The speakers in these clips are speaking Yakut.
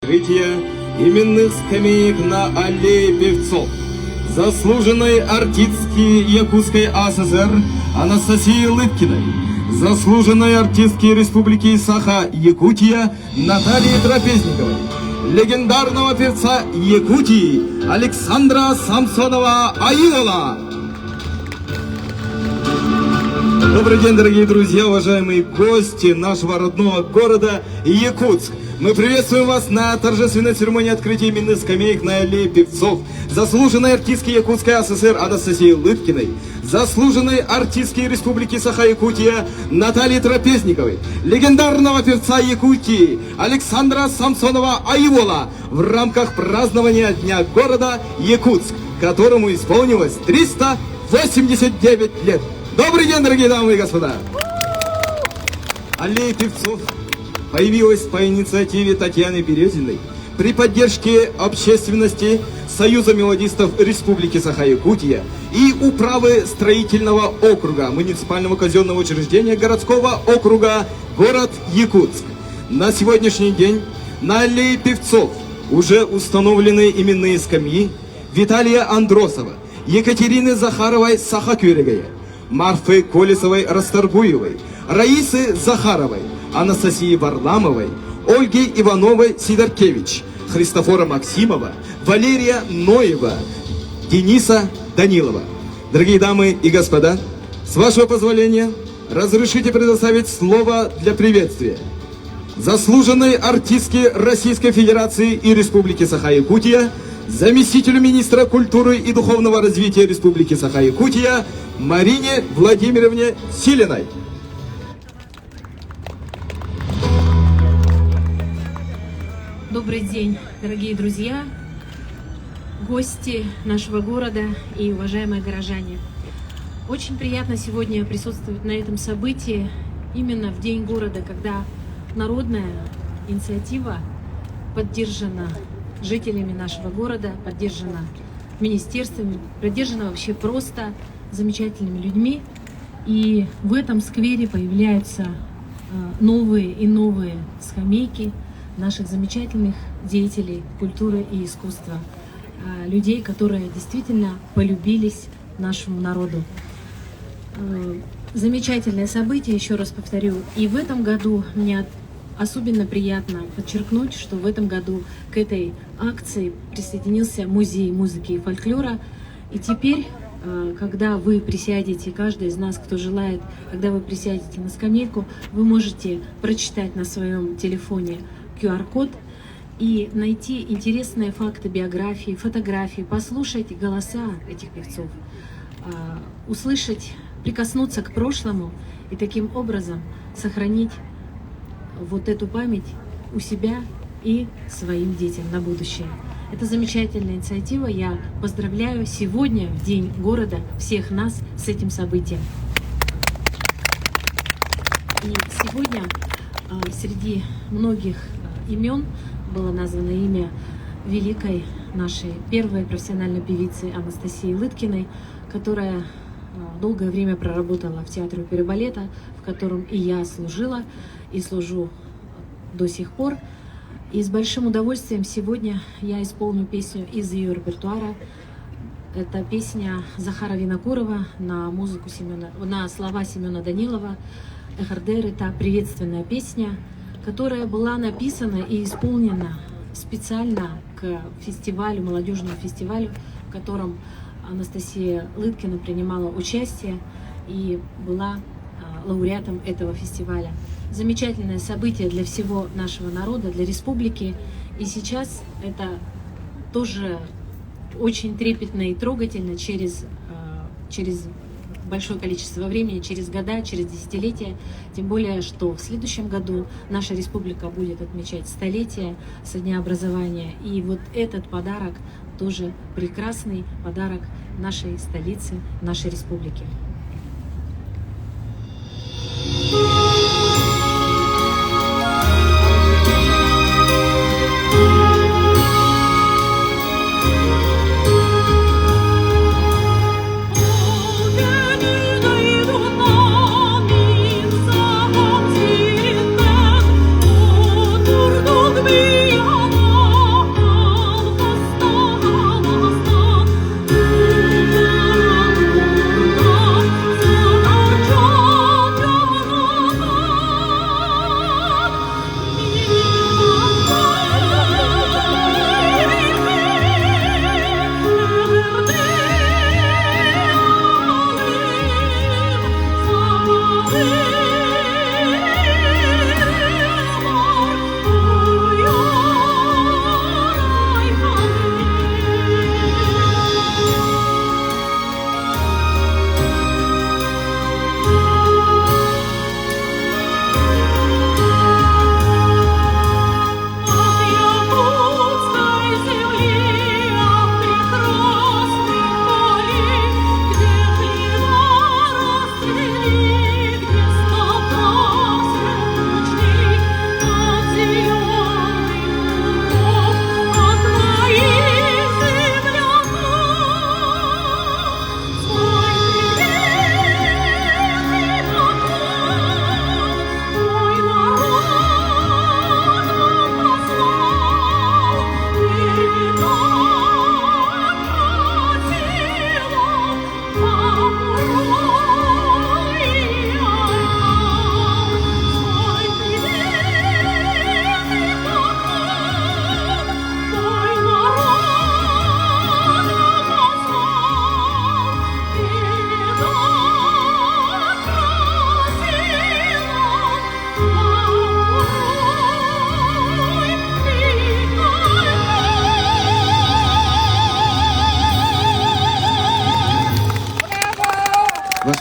Открытие именных скамеек на аллее певцов. Заслуженной артистки Якутской АССР Анастасии Лыткиной, заслуженной артистки Республики Саха-Якутия Натальи Трапезниковой, легендарного певца Якутии Александра Самсонова-Аилова. Добрый день, дорогие друзья, уважаемые гости нашего родного города Якутск. Мы приветствуем вас на торжественной церемонии открытия именных скамеек на аллее певцов, заслуженной артистки Якутской АССР Анастасии Лыткиной, заслуженной артистки Республики Саха-Якутия Натальи Трапезниковой, легендарного певца Якутии Александра Самсонова-Айвола в рамках празднования Дня города Якутск, которому исполнилось 389 лет. Добрый день, дорогие дамы и господа! Аллея певцов появилась по инициативе Татьяны Березиной при поддержке общественности Союза мелодистов Республики Саха-Якутия и Управы строительного округа муниципального казенного учреждения городского округа город Якутск. На сегодняшний день на аллее певцов уже установлены именные скамьи Виталия Андросова, Екатерины Захаровой Сахакюрегая, Марфы Колесовой Расторгуевой, Раисы Захаровой, Анастасии Варламовой, Ольги Ивановой Сидоркевич, Христофора Максимова, Валерия Ноева, Дениса Данилова. Дорогие дамы и господа, с вашего позволения, разрешите предоставить слово для приветствия заслуженной артистке Российской Федерации и Республики Саха-Якутия, заместителю министра культуры и духовного развития Республики Саха-Якутия Марине Владимировне Силиной. Добрый день, дорогие друзья, гости нашего города и уважаемые горожане. Очень приятно сегодня присутствовать на этом событии именно в День города, когда народная инициатива поддержана жителями нашего города, поддержана министерствами, поддержана вообще просто замечательными людьми. И в этом сквере появляются новые и новые скамейки наших замечательных деятелей культуры и искусства, людей, которые действительно полюбились нашему народу. Замечательное событие, еще раз повторю. И в этом году мне особенно приятно подчеркнуть, что в этом году к этой акции присоединился Музей музыки и фольклора. И теперь, когда вы присядете, каждый из нас, кто желает, когда вы присядете на скамейку, вы можете прочитать на своем телефоне QR-код и найти интересные факты биографии, фотографии, послушать голоса этих певцов, услышать, прикоснуться к прошлому и таким образом сохранить вот эту память у себя и своим детям на будущее. Это замечательная инициатива. Я поздравляю сегодня, в День города, всех нас с этим событием. И сегодня среди многих имен было названо имя великой нашей первой профессиональной певицы Анастасии Лыткиной, которая долгое время проработала в театре оперы балета, в котором и я служила, и служу до сих пор. И с большим удовольствием сегодня я исполню песню из ее репертуара. Это песня Захара Винокурова на музыку Семена, на слова Семена Данилова. Эхардер — это приветственная песня, которая была написана и исполнена специально к фестивалю, молодежному фестивалю, в котором Анастасия Лыткина принимала участие и была лауреатом этого фестиваля. Замечательное событие для всего нашего народа, для республики. И сейчас это тоже очень трепетно и трогательно через большое количество времени, через года, через десятилетия. Тем более, что в следующем году наша республика будет отмечать столетие со дня образования. И вот этот подарок тоже прекрасный подарок нашей столице, нашей республике.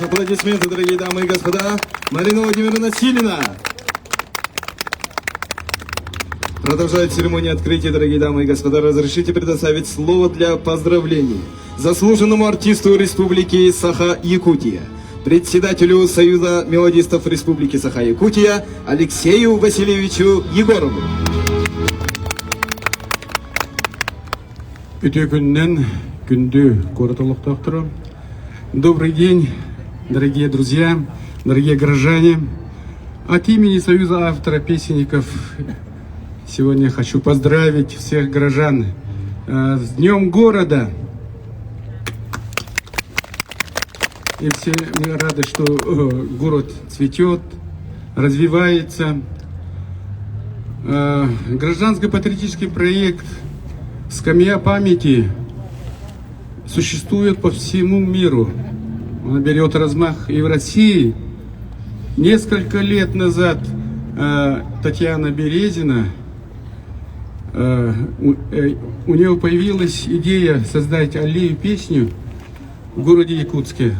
Ваши аплодисменты, дорогие дамы и господа. Марина Владимировна Силина. Продолжает церемонию открытия, дорогие дамы и господа. Разрешите предоставить слово для поздравлений заслуженному артисту Республики Саха-Якутия, председателю Союза мелодистов Республики Саха-Якутия Алексею Васильевичу Егорову. Үтүө күнүнэн күндү куорат олохтоохторо. Добрый день, дорогие друзья, дорогие горожане. От имени Союза автора-песенников сегодня хочу поздравить всех горожан с Днем города. И все мы рады, что город цветет, развивается. Гражданско-патриотический проект «Скамья памяти» существует по всему миру. Он берет размах и в России. Несколько лет назад Татьяна Березина, у нее появилась идея создать аллею песню в городе Якутске.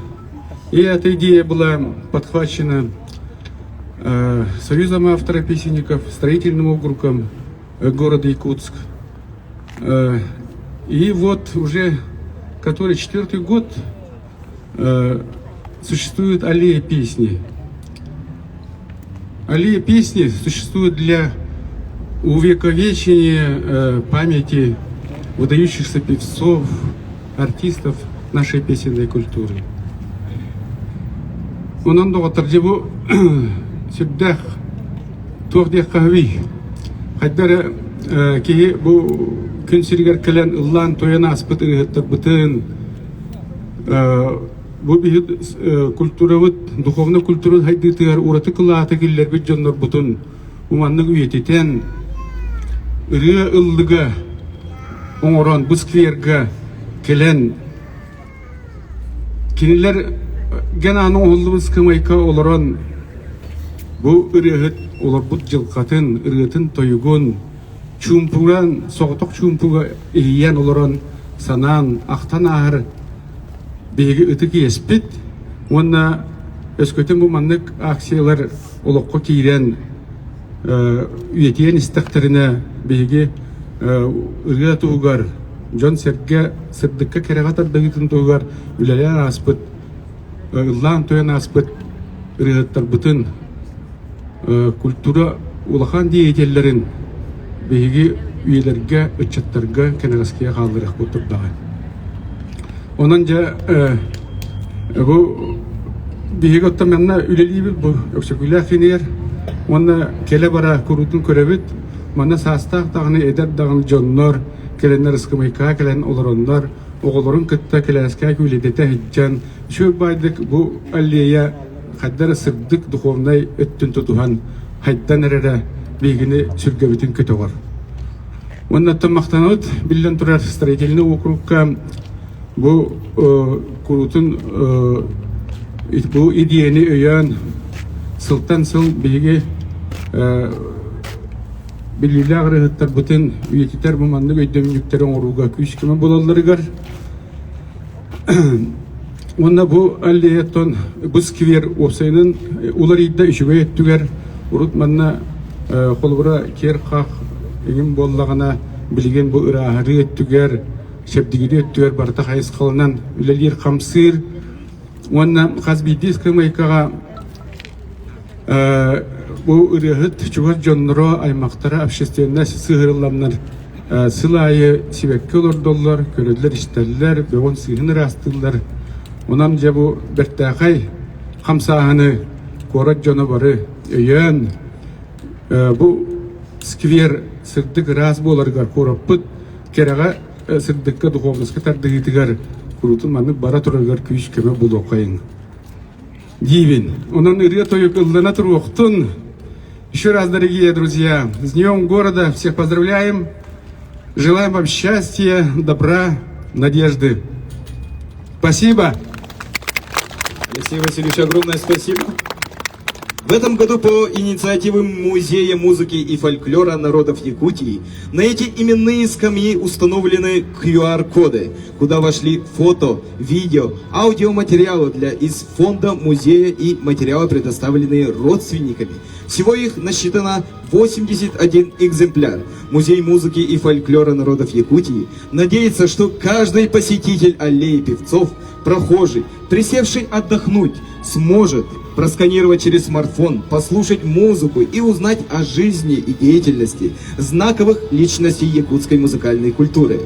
И эта идея была подхвачена Союзом авторов-песенников, строительным округом города Якутск. И вот уже который четвертый год существует аллея песни. Аллея песни существует для увековечения памяти выдающихся певцов, артистов нашей песенной культуры. Онон доҕоттор дьэ бу сүрдээх туох диэххэ хайда эрэ киһи бу күн сиригэр кэлэн ыллаан туойан ааспыт ырыаһыттарбытын бу биһи культурабыт духовнай культура сайдыытыгар ураты кылааты киллэрбит дьоннорбутун уманнык үйэтитэн ырыа ыллыга оҥорон бу сквергэ кэлэн Кинилэр генааны оҥоһуллубут ыскамыайка олорон бу ырыаһыт олорбут дьылҕатын, ырыатын-тойугун чуумпуган, соҕотох чуумпуга иһийэн олорон санаан, ахтан ааһар биһиги ытык иэспит уонна өскөтүн бу маннык акциялар олоххо киирэн үйэтийэн истэхтэринэ биһиги ырыа туһугар дьон-сэргэ сырдыкка кэрэҕэ тардыһыытын туһугар үлэлээн ааспыт, ыллаан-туойан ааспыт ырыаһыттарбытын, культура улахан деятеллэрин биһиги үйэлэргэ, ыччаттарга кэнэҕэскигэ хаалларыахпыт турдаҕа. Онон дьэ бу биһиги оттон манна үлэлиибит бу Өксөкүлээх кинигэр уонна кэлэ-бара куруутун көрөбүт. Манна саастаах даҕаны, эдэр даҕаны дьоннор кэлэннэр ыскамыйкаҕа кэлэн олороннор, оҕолорун кытта кэлээскэ күүлэйдэтэ сылдьан, үчүгэй баайдык бу аллея хайда эрэ сырдык духовнай өттүн тутуһан хайдан эрэрэ биһигини сүргэбитин көтөҕөр. Уонна оттон махтанабыт биллэн турар строительный округка бу куруутун бу идеяны өйөөн сылтан сыл биһиги биллиилээх ырыаһыттарбытын үйэтитэр бу маннык өйдөбүнньүктэри оҥорууга күүс-көмө буолалларыгар уонна бу аллеяттан бу сквер уопсайынан уларыйда үчүгэй өттүгэр урут манна холобура киэр-хах эҥин буоллаҕына билигин бу ырааһырыы өттүгэр чэбдигирии өттүгэр барыта хайысхаланан үлэлиир хамсыыр уонна хас биирдии ыскамыайкаҕа Бу ырыаһыт чугас дьонноро, аймахтара общественность сыһыарылланнар сыл аайы сибэкки олордоллор, көрөллөр-истэллэр, бөҕүн-сыыһын ыраастыыллар. Онон дьэ бу бэртээхэй хамсааһыны куорат дьоно бары өйөөн, бу сквер сырдык ыраас буоларыгар куораппыт кэрэҕэ сырдыкка духовноска тардыһыытыгар куруутун маннык бара турарыгар күүс-көмө буолуоххайыҥ. Диибин. Онон ырыа-тойук ыллана туруохтун. Еще раз, дорогие друзья, с Днем города всех поздравляем. Желаем вам счастья, добра, надежды. Спасибо. Алексей Васильевич, огромное спасибо. В этом году по инициативе Музея музыки и фольклора народов Якутии на эти именные скамьи установлены QR-коды, куда вошли фото, видео, аудиоматериалы для из фонда музея и материалы, предоставленные родственниками. Всего их насчитано 81 экземпляр. Музей музыки и фольклора народов Якутии надеется, что каждый посетитель аллеи певцов, прохожий, присевший отдохнуть, сможет просканировать через смартфон, послушать музыку и узнать о жизни и деятельности знаковых личностей якутской музыкальной культуры.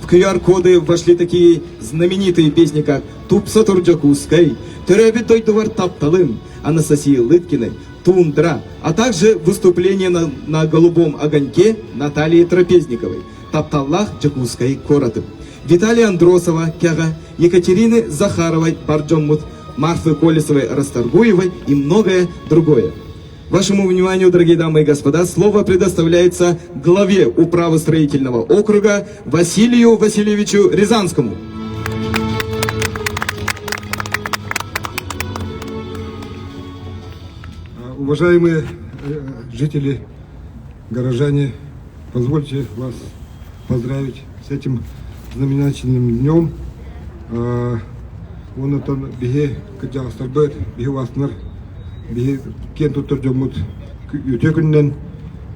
В QR-коды вошли такие знаменитые песни, как «Тупса тур Дьокуускай», «Төрөөбүт дойдубар тапталым», Анастасии Лыткиной, «Тундра», а также выступление на, на «Голубом огоньке» Натальи Трапезниковой, «Тапталлаах Дьокуускай куоратым», Виталия Андросова, Кэҕэ, Екатерины Захаровой, Бар дьоммут, Марфы Колесовой, Расторгуевой и многое другое. Вашему вниманию, дорогие дамы и господа, слово предоставляется главе управы строительного округа Василию Васильевичу Рязанскому. Уважаемые э, жители, горожане, позвольте вас поздравить с этим знаменательным днем. Онтон биһи кырдьаҕастарбыт, биһи убаастынар, биһи киэн туттар дьоммут үтүө күнүнэн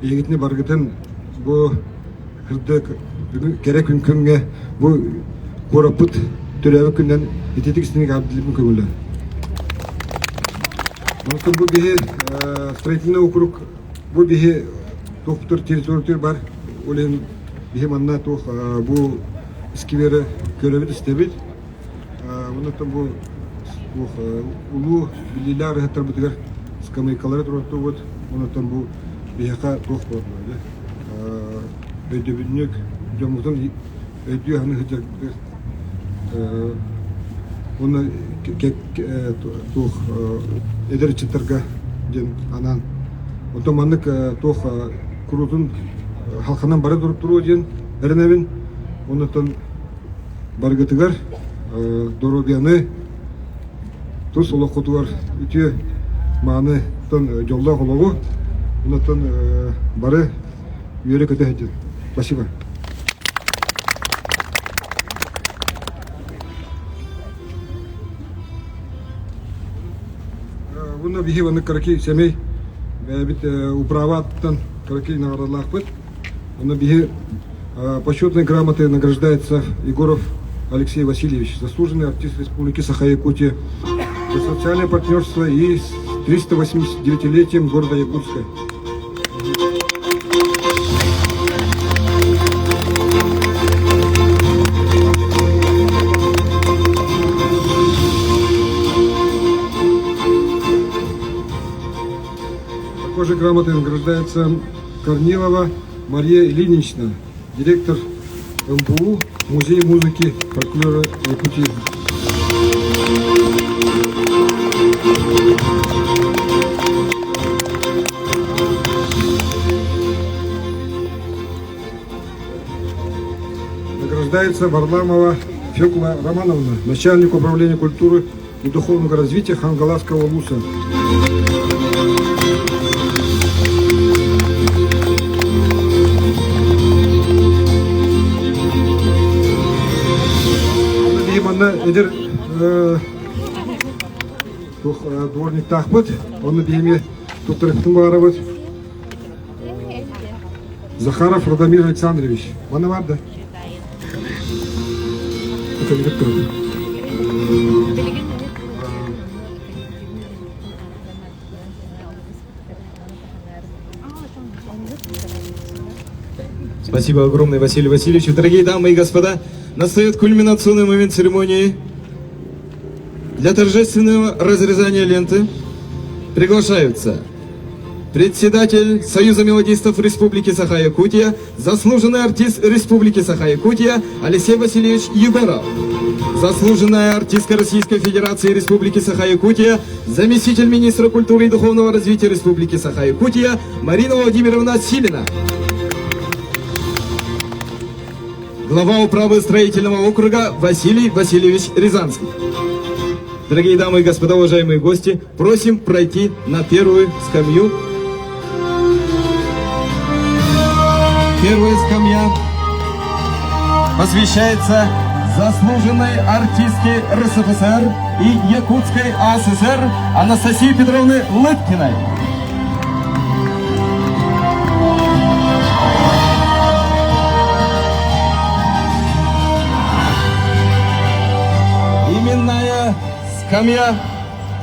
эйигитини барыгытын бу сырдык кэрэ күн күҥҥэ бу куораппыт төрөөбүт күнүнэн ититик истиҥник аабдылыыбын көҥүлэ. Онтон бу биһи строительный округ бу биһи туохтур территория бар ол иһин биһи манна туох бу скверы көрөбүт-истэбит. Оннуттан бу туох улуу биллиилээх ырыһыттарбытыгар скамейкалары туруортубут. Оннуттан бу биһиэхэ туох буолла өйдөбүнньүк дьоммутун өйдүү саныы сылдьарбытыгар уонна туох эдэр ыччаттарга диэн анаан онтон маннык туох куруутун халханан бара туруо диэн эрэнэбин. Оннуттан барыгытыгар доруобуйаны, тус олоххутугар үтүө мааны дьоллоох олоҕу, оннуттан бары үөрэ-көтө сылдьын. Спасибо. Уонна биһи маннык кыракый сэмэй бэйэбит управаттан кыракый наҕараадалаахпыт. Онно биһи почетной грамотой награждается Егоров Алексей Васильевич, заслуженный артист Республики Саха-Якутия за социальное партнерство и с 389-летием города Якутска. Такой же грамотой награждается Корнилова Мария Ильинична, директор МПУ Музей музыки фольклора Якутии. Награждается Варламова Фекла Романовна, начальник управления культуры и духовного развития Хангаласского вуза. Манна эдэр дворниктаахпыт, онно биһиги туттарыктын баарабыт. Захаров Радомир Александрович. Манна бар да? Спасибо огромное, Василий Васильевич. Дорогие дамы и господа, настает кульминационный момент церемонии. Для торжественного разрезания ленты приглашаются председатель Союза мелодистов Республики Саха-Якутия, заслуженный артист Республики Саха-Якутия Алексей Васильевич Егоров, заслуженная артистка Российской Федерации Республики Саха-Якутия, заместитель министра культуры и духовного развития Республики Саха-Якутия Марина Владимировна Силина. Глава управы строительного округа Василий Васильевич Рязанский. Дорогие дамы и господа, уважаемые гости, просим пройти на первую скамью. Первая скамья посвящается заслуженной артистке РСФСР и Якутской АССР Анастасии Петровны Лыткиной. Именная скамья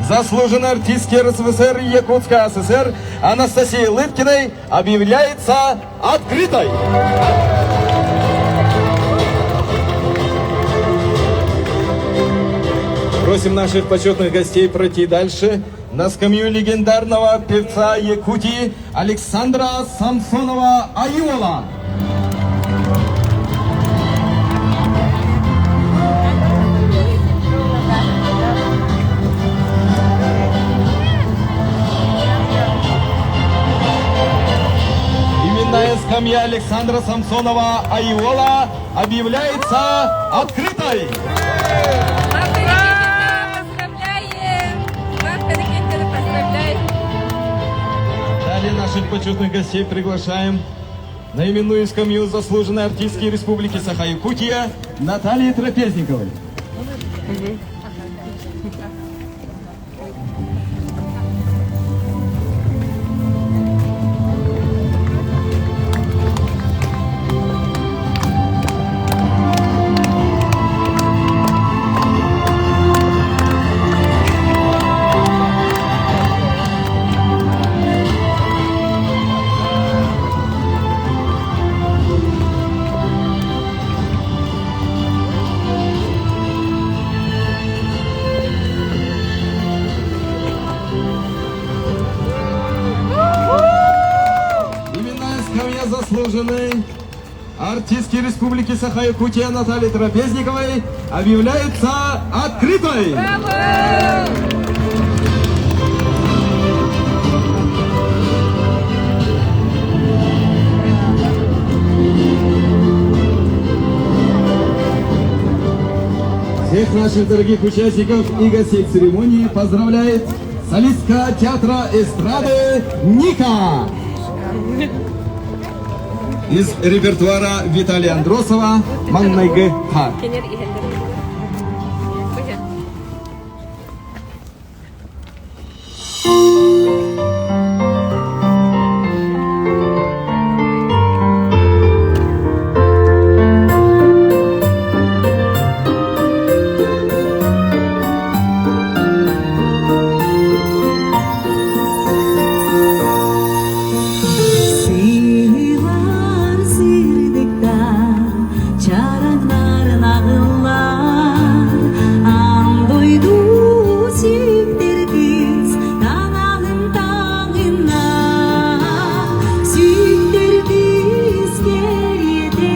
заслуженной артистки РСФСР и Якутской АССР Анастасии Лыткиной объявляется открытой. Просим наших почетных гостей пройти дальше на скамью легендарного певца Якутии Александра Самсонова Аюола. Именная скамья Александра Самсонова Айола объявляется открытой! Поздравляем! Поздравляем! Далее наших почетных гостей приглашаем на именную скамью заслуженной артистки Республики Саха-Якутия Натальи Трапезниковой. Именная скамья заслуженной артистки Республики Саха-Якутия Натальи Трапезниковой объявляется открытой! Браво! Всех наших дорогих участников и гостей церемонии поздравляет солистка театра эстрады Ника. Из репертуара Виталия Андросова «Маҥнайгы хаар». Сыйлар сырдыктан чараннар нагыллар Андойду сүктер кыз танаһын таҥына Сүктэр кыз кэриэтэ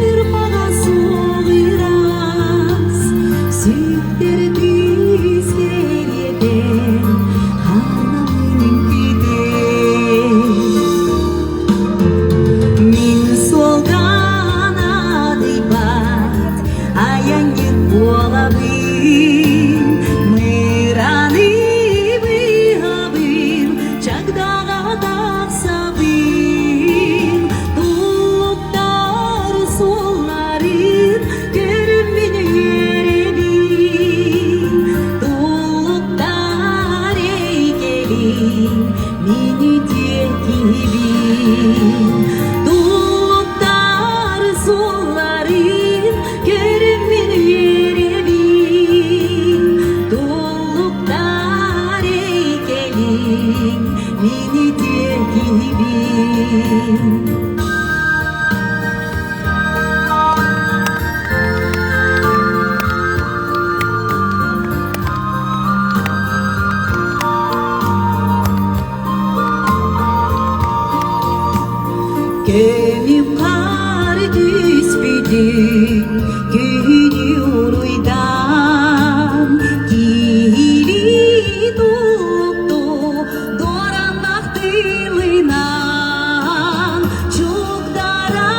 ырпаҕа суоҕырас Сүктэр кыз кэриэтэ хаанабын үҥкүтэ Мин суолган адыйбат айанньыт буолабын Мыраны быһабын чагдаҕа тахсабын Туллуктар суолларын көрүммүн үөрэбин Туллуктар эйгэлин мин үтүө киһибин Туллуктар суолларын көрүммүн үөрэбин Туллуктар эйгэлин мин үтүө киһибин Кэлим хаар түспүтүн күнү уруйдаан киһилии тулукту дуораннах тылынан чугдара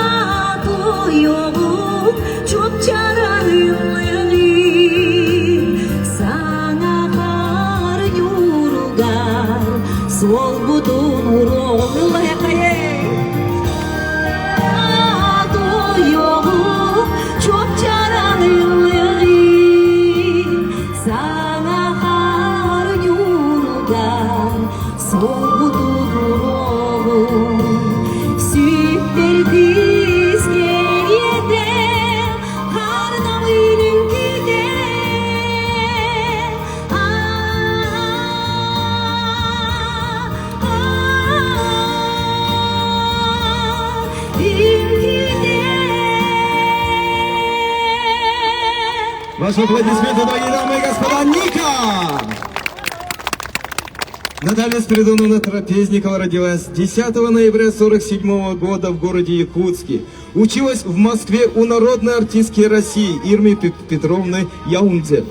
туйугун чупчаран ыллыгын. Ваши аплодисменты, дорогие дамы и господа, Ника! Наталья Спиридоновна Трапезникова родилась 10 ноября 1947 года в городе Якутске. Училась в Москве у народной артистки России Ирмы Петровны Яунзе.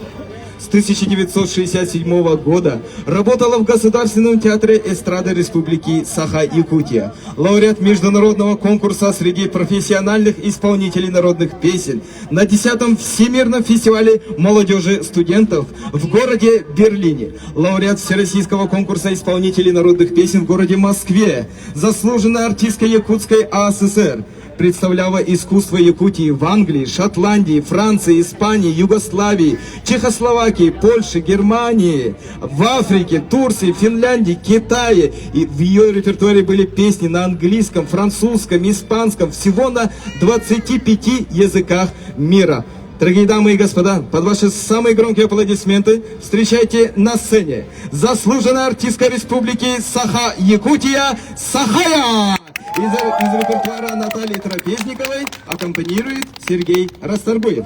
С 1967 года работала в Государственном театре эстрады Республики Саха-Якутия. Лауреат международного конкурса среди профессиональных исполнителей народных песен на 10-м Всемирном фестивале молодежи студентов в городе Берлине. Лауреат Всероссийского конкурса исполнителей народных песен в городе Москве. Заслуженная артистка Якутской АССР представляла искусство Якутии в Англии, Шотландии, Франции, Испании, Югославии, Чехословакии, Польше, Германии, в Африке, Турции, Финляндии, Китае. И в ее репертуаре были песни на английском, французском, испанском, всего на 25 языках мира. Дорогие дамы и господа, под ваши самые громкие аплодисменты встречайте на сцене заслуженная артистка Республики Саха-Якутия Сахая! Из, из репертуара Натальи Трапезниковой аккомпанирует Сергей Расторгуев.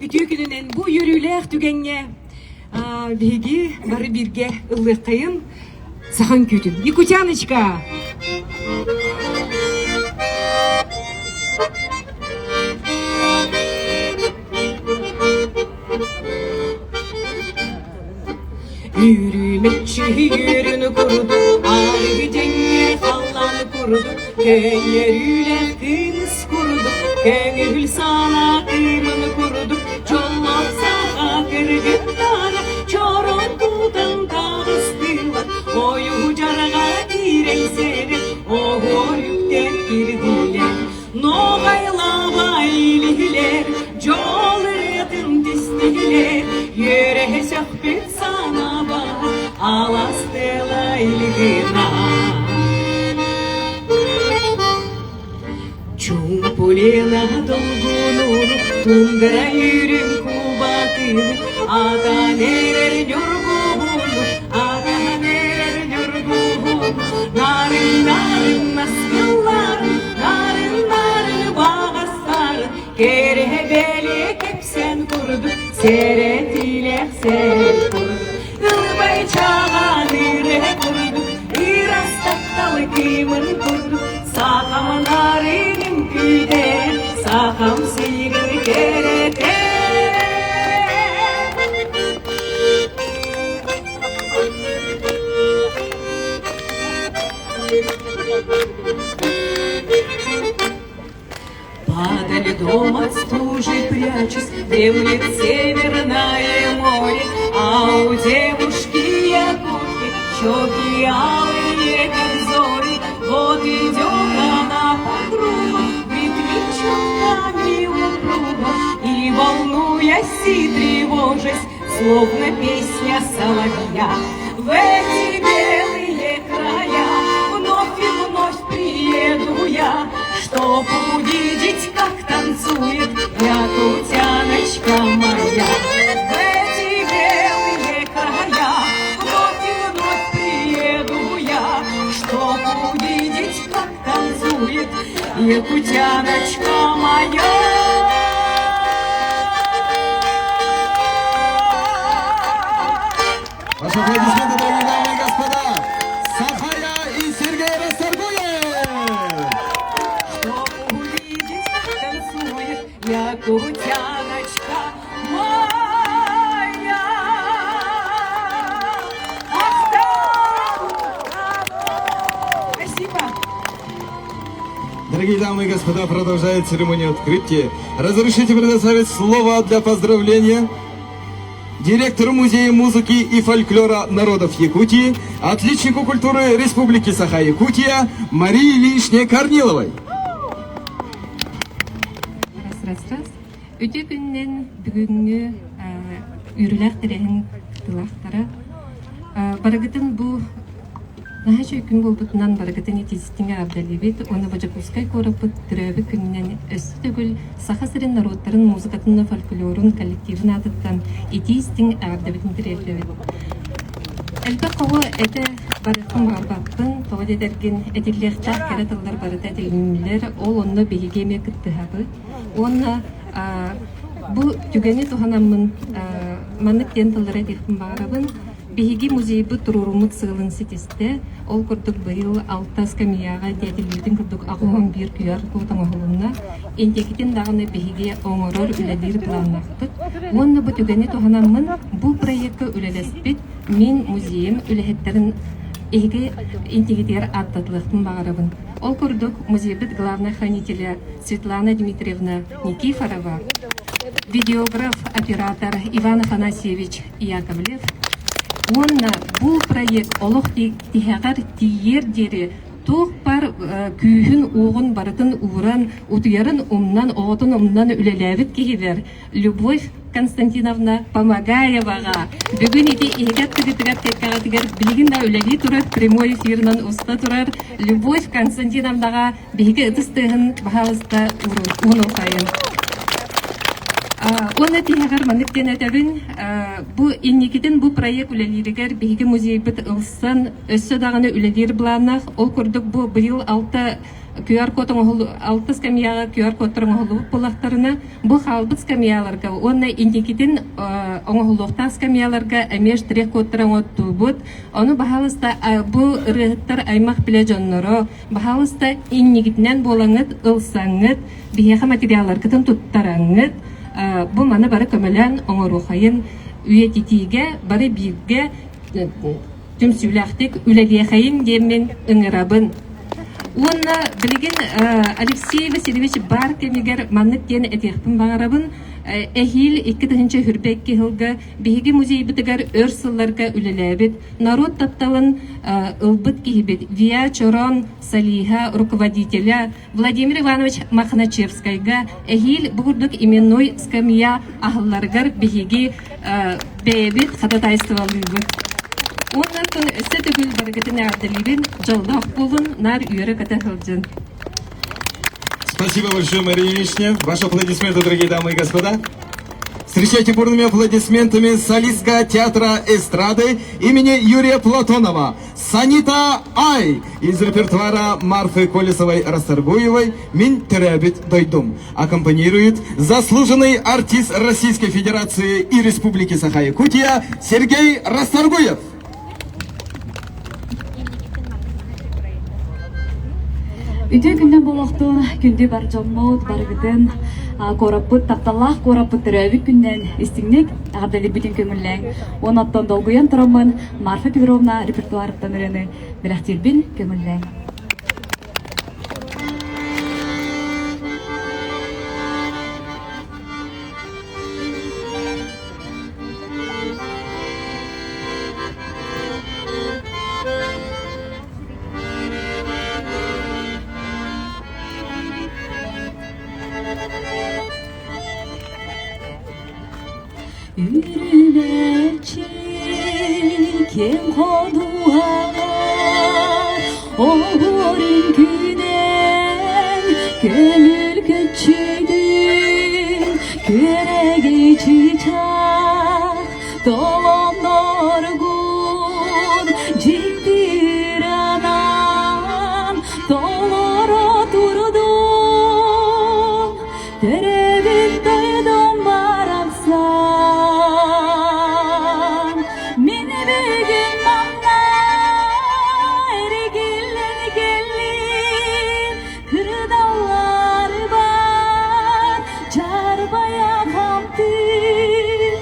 Үтүө күнүнэн бу үөрүүлээх түгэҥҥэ биһиги бары бииргэ ыллыаххайын сахан күүтүн. Якутяночка! Үрүмэччи үөрүн курдук, арыы дьэҥҥэ халлаан курдук, көннөрүүлээх кыыс курдук, көҥүл саала кыымын курдук, дьоллоох саха кыргыттара чорон тутан таҕыстылар, ойуу дьарҕа киирэйсэрэ, оһуор үктэн кирдилэр. Ноҕайлаабай илиһилэр, дьол ырыатын түстүлэр, үөрэһэ сөхпүт санаба, аластыла илгина. Чуумпулена долгунуну, тундра үрүҥ кубатыны, атан эрэр ньургуһуну, атан эрэр ньургуһуну, нарын-нарын наскылларын, нарын-нарын баҕастарын, кэрэһэ бэлиэ кэпсэн курдук, сэрэтиилээх сэр курдук, ылбай чаҕаан ырыа курдук, ырас тапталы кыымын курдук, сахам нарыным күүтэр, сахам сирин кэрэтэр. Подо льдом от стужи прячусь, Дремлет северное море, А у девушки якутки Щеки алые, как зори. Вот идет она по кругу, В ритме чулками упруго, И волнуясь, и тревожась, Словно песня соловья. В эти белые края Вновь и вновь приеду я, Чтоб увидеть, как танцует Якутяночка моя. В эти белые края Вновь и вновь приеду я, Чтоб увидеть, как танцует Якутяночка моя. Ваши аплодисменты, дорогие дамы и господа! Сахая и Сергей Расторгуев! Чтоб увидеть, как танцует Якутяночка моя. Махтал! Спасибо! Дорогие дамы и господа, продолжает церемония открытия. Разрешите предоставить слово для поздравления директору Музея музыки и фольклора народов Якутии, отличнику культуры Республики Саха-Якутия Марии Ильиничне Корниловой. Раз, раз, раз. Үтүө күнүнэн бүгүҥҥү үөрүүлээх тэрээһин кыттыылаахтара барыгытын бу Наһаа үчүгэй күн буолбутунан барыгытын итиистиҥ эҕэрдэлиибит уонна бу Дьокуускай куораппыт төрөөбүт күнүнэн өссө төгүл Саха сирин норуоттарын музыкатын уонна фольклорун коллективын аатыттан итии-истиҥ эҕэрдэбитин тириэрдэбит. Элбэх хоһу этэ барыахпын баҕарбаппын, тоҕо диэтэргин этиллиэхтээх кэрэ тыллар барыта этилиннилэр, ол онно биһиги эмиэ кыттыһабыт. Уонна. Бу түгэни туһанаммын маннык диэн тыллары этиэхпин баҕарабын. Биһиги музейбыт туруоруммут сыалын ситистэ. Ол курдук быйыл алта скамьяҕа тиэтиллибитин курдук 81 QR код оҥоһулунна. Инникитин даҕаны биһиги оҥорор, үлэлиир планнаахпыт. Уонна бу түгэни туһанаммын бу проекка үлэлэспит мин музейым үлэһиттэрин эһиги интигитигэр ааттатылыахпын баҕарабын. Ол курдук музейбыт главный хранителя Светлана Дмитриевна Никифорова, видеограф, оператор Иван Афанасьевич Яковлев уонна бу проект олох тиһэҕэр тиийиэр диэри туох бар күүһүн-уоҕун барытын ууран, утуйарын умнан, оҕотун умнан үлэлээбит киһилэр Любовь Константиновна Помогаеваҕа бүгүн ити иһигэр тыгытыгар кэккэҕитигэр билигин да үлэлии турар прямой эфирынан уста турар Любовь Константиновнаҕа биһиги ытыс тыаһын баһаалыста уунуохайын. Уонна тиһэҕэр маннык диэн этэбин, бу инникитин бу проект үлэлииригэр биһиги музейбыт ылсан өссө даҕаны үлэлиир былааннаах. Ол курдук бу быйыл алта QR-код оҥоһуллу алта скамьяҕа QR-кодтар оҥоһуллубут буоллахтарына, бу хаалбыт скамьяларга уонна инникитин оҥоһуллуохтаах скамьяларга эмиэ штрих-кодтар оҥоттуубут. Ону баһаалыста бу ырыаһыттар аймах билэ дьонноро Баһаалыста, иннигитинэн буолаҥҥыт, ылсаҥҥыт, биһиэхэ материалларгытын туттараҥҥыт, бу маны бары көмөлөөн оҥоруохайын, үйэтитиигэ бары бииргэ түмсүүлээхтик үлэлиэхэйин диэммин ыҥырабын. Уонна билигин Алексей Васильевич баар кэмигэр маннык диэн этиэхпин баҕарабын. Эһиил 2022 сылга биһиги музейбытыгар өр сылларга үлэлээбит Норуот тапталын ылбыт киһибит Виа Чорон солиһа, руководителя Владимир Иванович Мохначевскайга эһиил бу курдук именной скамья аһылларыгар биһиги бэйэбит ходатайстволыыбыт. Уонна өссө төгүл барыгытын эҕэрдэлиибин, дьоллоох буолун, наар үөрэ-көтө сылдьын. Спасибо большое, Мария Ильинична. Ваши аплодисменты, дорогие дамы и господа. Встречайте бурными аплодисментами солистка театра эстрады имени Юрия Платонова Санита Ай из репертуара Марфы Колесовой-Расторгуевой «Мин төрөөбүт дойдум». Аккомпанирует заслуженный артист Российской Федерации и Республики Саха-Якутия Сергей Расторгуев. Үтүө күннэн буолуохтун, күндү бар дьоммут, барыгытын куораппыт, тапталлаах куораппыт төрөөбүт күннэн истиҥник эҕэрдэлиирбитин көҥүллээҥ. Уон оттон долгуйан тураммын Марфа Петровна репертуарыттан ырыаны бэлэхтиирбин көҥүллээҥ. Үрүмэччи киэҥ ходуһаҕа оһуор үҥкүүнэн көҥүл көччүйдүн күөрэгэй чыычаах толонноргун дьикти ыранан толоро турдун төрөөбүт дойдум барахсан мин бүгүн манна эргиллэн кэллим Кырдалларбар чарбайа хамтыы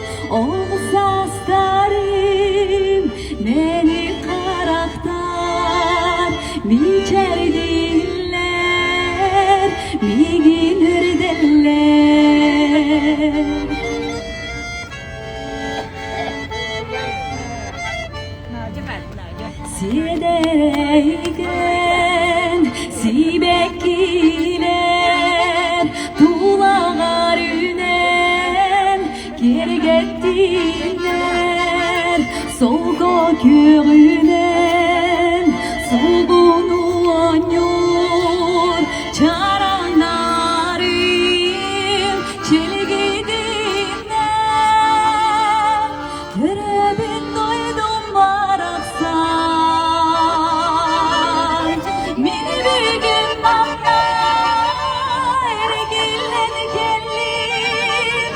ол саастарым мени харахтар мичээрдииллэр миигин үрдэллэр. Сиэдэйгэн сибэккилэр тулаҕар үүнэн киэргэттиннэр солко күөҕүнэн сулбуну оонньуур чараҥнарын чэлгитиннэр Төрөөбүт дойдум барахсан, мин бүгүн манна эргиллэн кэллим.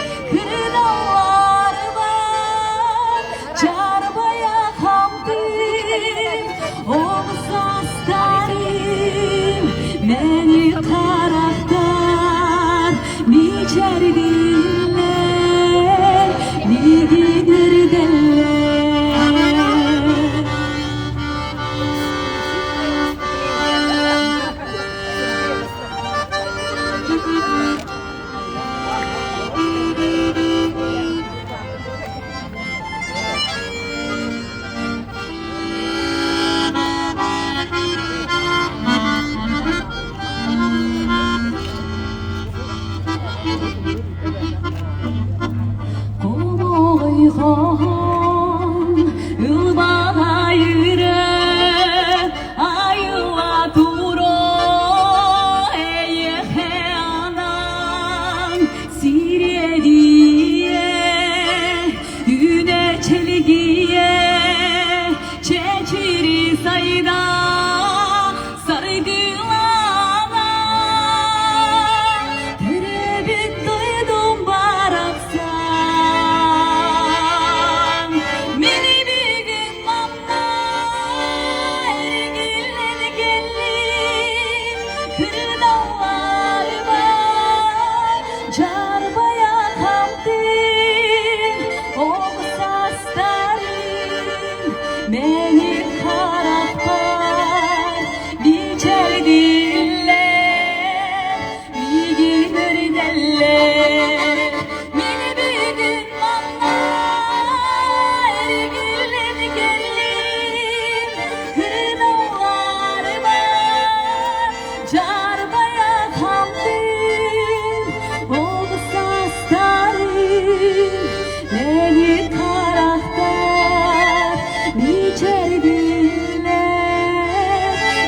хоһоон ылбаҕайыры айыла туро эйиэхэ анаан сириэдийэ үүнэ чэлгийэ чэчири сайда Саргылана төрөөбүт дойдум барахсан Мин бүгүн манна эргиллэн кэллим Кырдалларбар дьарбайа хантым Оҕо саастарым Мени харахпар бичэрдиллэр, миигин өрүтэллэр. Мин бүгүн манна эргиллэн кэллим, кырдалларбар дьарбайа хантым, оҕо саастарым Мени харахтар мичэрдилэр,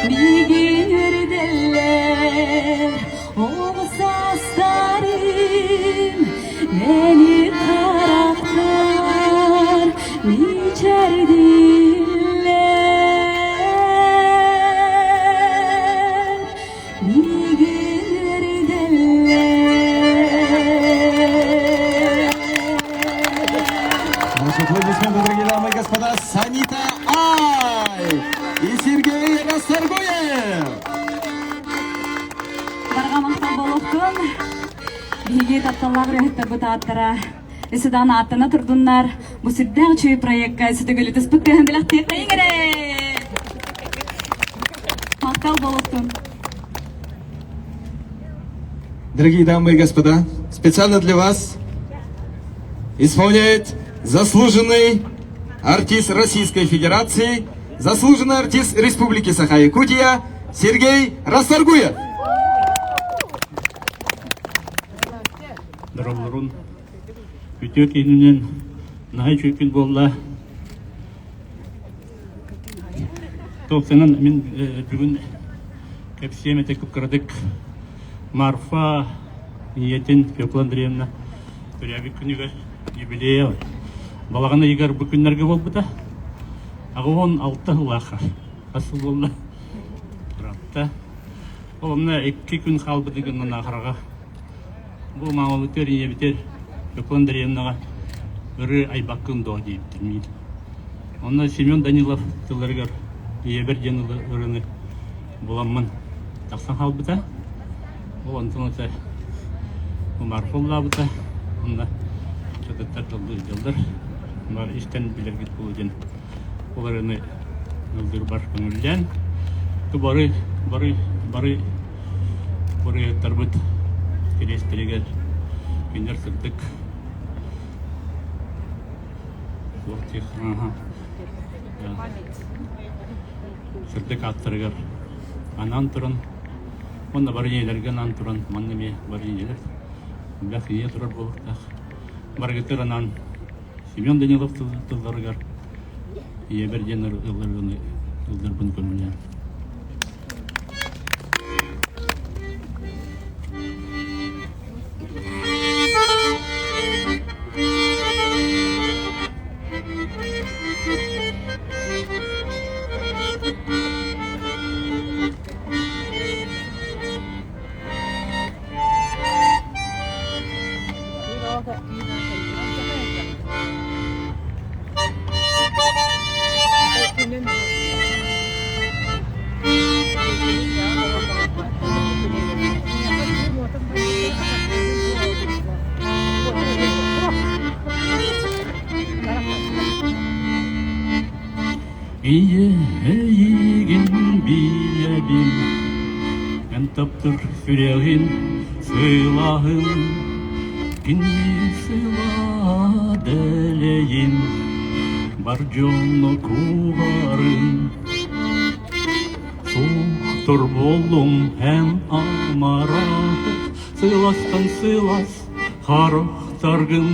миигин үөрдэллэр, оҕо саастарым мени харахтар мичэрдилэр, Ваши аплодисменты, дорогие дамы и господа, Санита Ай и Сергей Расторгуев! Барҕа махтал буолуохтун. Биһиги тапталлаах ырыаһыттарбыт ааттара Исыдаан ааттана турдуннар. Бу сүрдээх үчүгэй проекка сүтүгүлү түспүт тыаһын билэхтиэххэйиҥ эрэ! Махтал буолуохтун. Дорогие дамы и господа, специально для вас исполняет заслуженный артист Российской Федерации, заслуженный артист Республики Саха-Якутия Сергей Расторгуев. Доролорун үтүө киининэн наһаа үчүгэй күн буолла. Туохтанан мин бүгүн кэпсиэм этэ кып-кыратык Марфа ийэтин Фекла Андреевна төрөөбүт күнүгэр юбилея балаҕан ыйыгар бу күннэргэ буолбута. 86 сыллаахха хас сыл буолла? Ыраатта. Ол онно икки күн хаалбытын гынан аахараҕа Бу маамабытыгар ийэбитигэр Фекла Андреевнаҕа ырыа айбаккын дуо диэбиттэр миин. Онно Семен Данилов тылларыгар ийэбэр диэн ырыаны буламмын тахсан хаалбыта. Ол онтон это Марфа ыллаабыта. Онно чатыттар тыллыы сылдьаллар. Бар истэн билэргит буолуо диэн ол ырыаны ыллыырбар көҥүллээн бары бары бары Бырайыактарбыт кириэстэригэр кинилэр сырдык сырдык ааттарыгар анаан туран уонна бары ийэлэргэ анаан туран манна эмиэ бары ийэлэр элбэх ийэ турар буолуохтаах барыгытыгар анаан Семен Данилов тылларыгар ийэбэр диэн ылларыыны ылларбын көҥүллээн. Ийэ эйигин билэбин, эн таптыр сүрэҕин сылаһын, Кини сыла дэлэйин, бар дьоно куһарын. Суохтур буоллум эн амарах, сыластан сылас харахтаргын.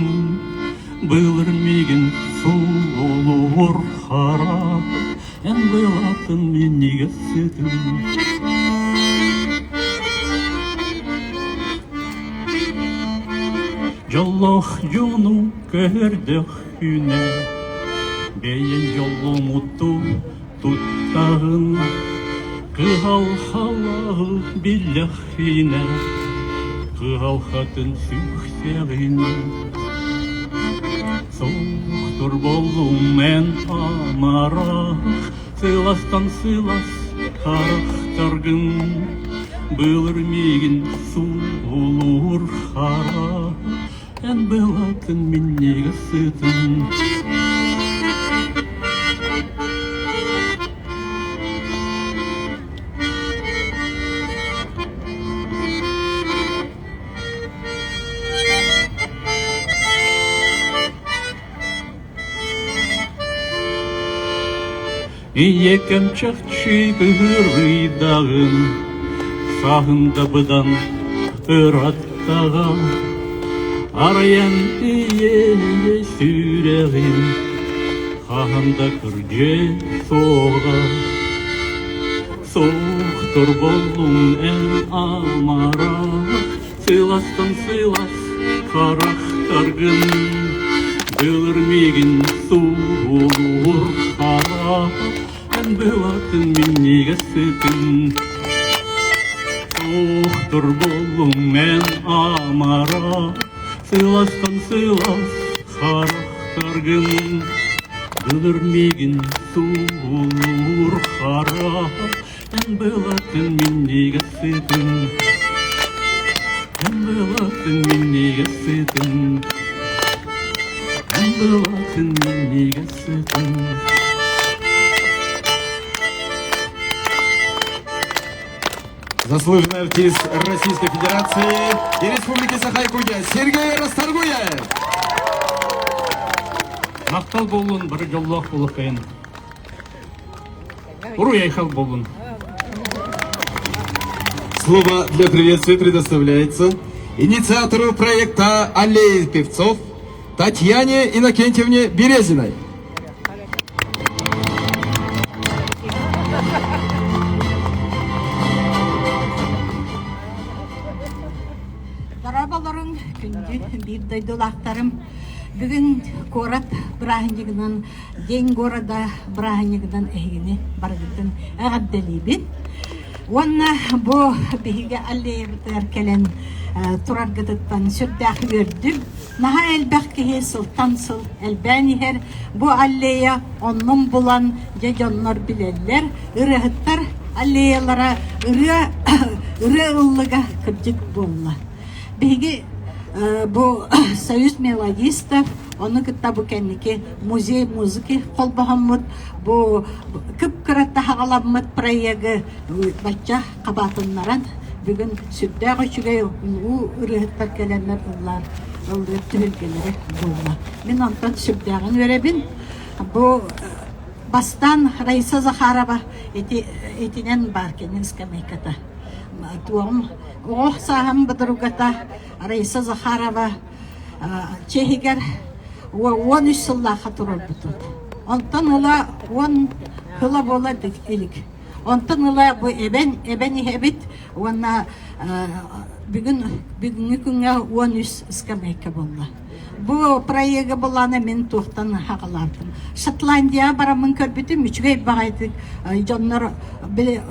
Былыр миигин суолуур хара, Эн былатын минньигэс сытын. Дьоллоох дьону көрдөххүнэ, Бэйэҥ дьолломмуту туттаҕын, Кыһалҕалааҕы биллэххинэ, Кыһалҕатын сүксэҕин. Суохтур буоллум эн амарах, Сыластан сылас харахтаргын, Былыр миигин суулуур хара, Эн былатын минньигэс сытын. Ийэкэм чахчы кыһырыйдаҕын, саһын да быдан ыраттаҕа, арыйан ийэ сүрэҕин хаһан да кырдьыа суоҕа. Суохтур буоллуҥ эн амарах, сыластан сылас харахтаргын, Былыр миигин суулуур хара, эн былатын минньигэс сытын. Суохтур буоллуҥ эн амарах, сыластан сылас харахтаргын, Былыр миигин суулуур хара, эн былатын минньигэс сытын. Эн былатын минньигэс сытын. Эн былатын минньигэс сытын. Заслуженный артист Российской Федерации и Республики Саха-Якутия Сергей Расторгуев. Махтал буоллун, бары дьоллоох буолуоххайын. Уруй айхал буоллун. Слово для приветствия предоставляется инициатору проекта «Аллеи певцов» Татьяне Иннокентьевне Березиной. Дорооболоруҥ, күндү биир дойдулаахтарым. Бүгүн куорат бырааһынньыгынан, День города бырааһынньыгынан эһигини барыгытын эҕэрдэлиибин. Уонна бу биһиги аллеябытыгар кэлэн тураргытыттан сүрдээх үөрдүм. Наһаа элбэх киһи сылтан сыл элбээн иһэр. Бу аллея оннун булан, дьэ дьоннор билэллэр. Ырыаһыттар аллеялара ырыа ырыа ыллыга кырдьык буолла. Биһиги бу Союз мелодистов, ону кытта бу кэнники музей музыки холбоһоммут бу кып-кыра таһаҕаламмыт проегы бачча хабаатыннаран бүгүн сүрдээх үчүгэй улуу ырыаһыттар кэлэннэр ыллаар ыллыыр түһүлгэлэрэ буолла. Мин онтон сүрдээҕин үөрэбин. Бу бастаан Раиса Захарова ити итинэн баар кини скамейката. Туоҕум оҕо сааһым бодоругата Раиса Захарова чиэһигэр 13 сыллаахха турарбытыт. Онтон ыла 10 сыла буола илик. Онтон ыла бу эбэн, эбэн иһэбит уонна бүгүн бүгүҥҥү күҥҥэ 13 скамейка буолла. Бу проегы былаана мин туохтан хаҕалаабытым. Шотландияҕа бараммын көрбүтүм, үчүгэй баҕайытык дьоннор били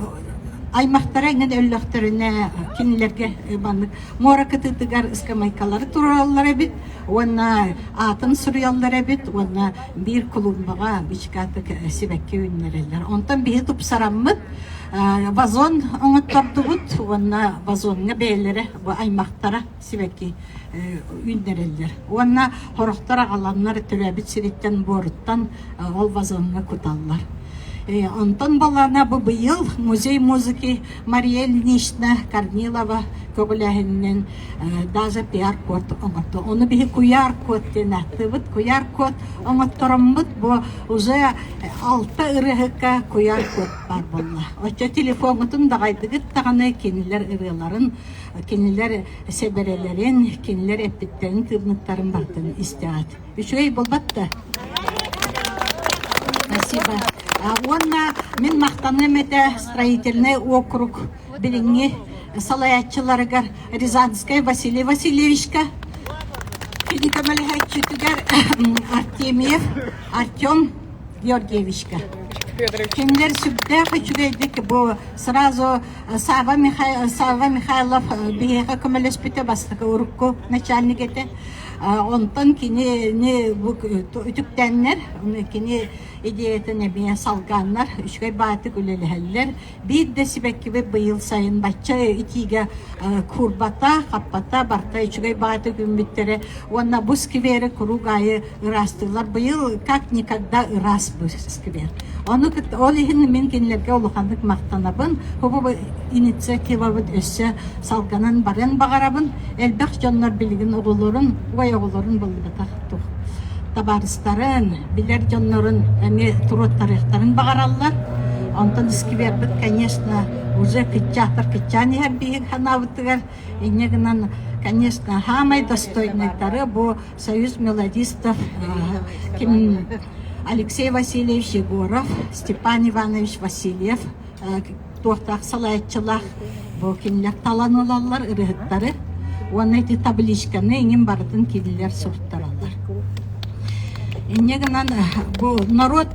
аймахтара эҥин өллөхтөрүнэ кинилэргэ маннык муора кытыытыгар ыскамайкалары туруораллар эбит уонна аатын суруйаллар эбит уонна биир клумбаҕа бичкатык сибэкки үүннэрэллэр. Онтон биһи тупсараммыт вазон оҥоттордубут уонна вазоҥҥа бэйэлэрэ бу аймахтара сибэкки үүннэрэллэр. Уонна сорохтор аҕаланнар төрөөбүт сириттэн буоруттан ол вазоҥҥа куталлар. Онтон балана бу быйыл музей музыки Мария Ильинична Корнилова көҕүлээһининэн даже пиар-код оҥордо. Ону биһи куйаар-код диэн ааттыыбыт. Куйаар-код оҥоттороммут бу уже алта ырыаһыкка куйаар-код баар буолла. Оччо телефоҥҥутун даҕайдыгыт даҕаны кинилэр ырыаларын, кинилэр сэбэрэлэрин, кинилэр эппиттэрин, тыыммыттарын барытын истэҕит. Үчүгэй буолбат да? Спасибо. Уонна мин махтаныам этэ строительный округ билиҥҥи салайааччыларыгар Рязанскай Василий Васильевичка, кини көмөлөһөөччүтүгэр Артемьев Артем Георгиевичка. Кинилэр сүрдээх үчүгэйдик бу сразу Сава, Михай... Савва Михайлов биһиэхэ көмөлөспүтэ бастакы урукку начальник этэ. Онтон кинини бу үтүктэннэр, кини идеятын эмиэ салгааннар, үчүгэй баатык үлэлэһэллэр. Биир да сибэккибит быйыл сайын бачча итиигэ куурбата, хаппата, барта үчүгэй баатык үүммүттэрэ уонна бу сквери куруук аайы ыраастыыллар. Быйыл как никогда ыраас бу сквер. Ону ол иһин мин кинилэргэ улаханнык махтанабын. Бу инициативабыт өссө салганан барыан баҕарабын. Элбэх дьоннор билигин оҕолорун, уой оҕолорун булбатах тух табаарыстарын, билэр дьоннорун эмиэ туруоттарыахтарын баҕараллар. Онтон сквербит, конечно, уже кыччаатар кыччаан иһэр биһиги санаабытыгар. Инньэ гынан, конечно, самай достойныйдары бу Союз мелодистов ким Алексей Васильевич Егоров, Степан Иванович Васильев туохтаах салайааччылаах бу кинилэр талан ылаллар ырыһыттары уонна ити табличканы иҥин барытын кинилэр суруттараллар. Инньэ гынан бу норуот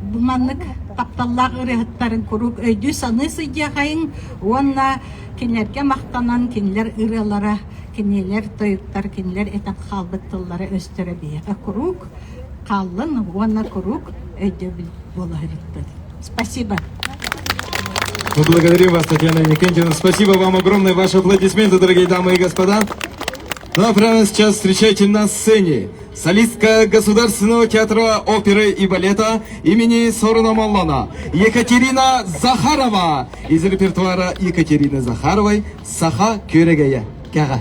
бу маннык тапталлаах ырыаһыттарын куруук өйдүү-саныы сылдьыахайыҥ уонна кинилэргэ махтанан кинилэр ырыалара, кинилэр тойуктар, кинилэр этэн хаалбыт тыллара өстөрө биһиэхэ куруук хааллын уонна куруук өйдөбүл буола сырыттын. Спасибо. Мы благодарим вас, Татьяна Никитина. Спасибо вам огромное. Ваши аплодисменты, дорогие дамы и господа. Ну а прямо сейчас встречайте на сцене солистка Государственного театра оперы и балета имени Сорона Маллана Екатерина Захарова из репертуара Екатерины Захаровой «Саха күрегея». Кэҕэ.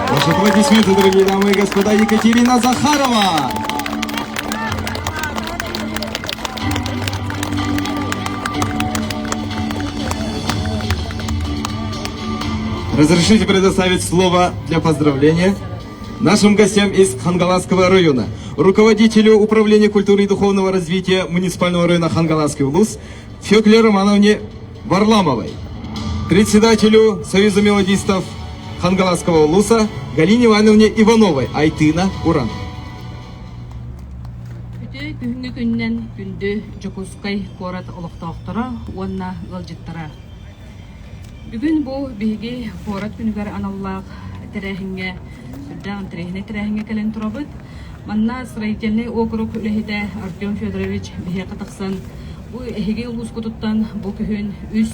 Ваши аплодисменты, дорогие дамы и господа, Екатерина Захарова! Разрешите предоставить слово для поздравления нашим гостям из Хангаласского района, руководителю Управления культуры и духовного развития муниципального района Хангаласский улус Фекле Романовне Варламовой, председателю Союза мелодистов Хангаласского улуса Галине Ивановне Ивановой, Айтына Уран. Үтүө күһүҥҥү күнүнэн күндү Дьокуускай куорат олохтоохторо уонна ыалдьыттара. Бүгүн бу биһиги куорат күнүгэр аналлаах тэрээһиҥҥэ сүрдээх интэриэһинэй тэрээһиҥҥэ кэлэн турабыт. Манна строительнай округ үлэһитэ Артем Федорович биһиэхэ тахсан бу эһиги улуускутуттан бу күһүн үс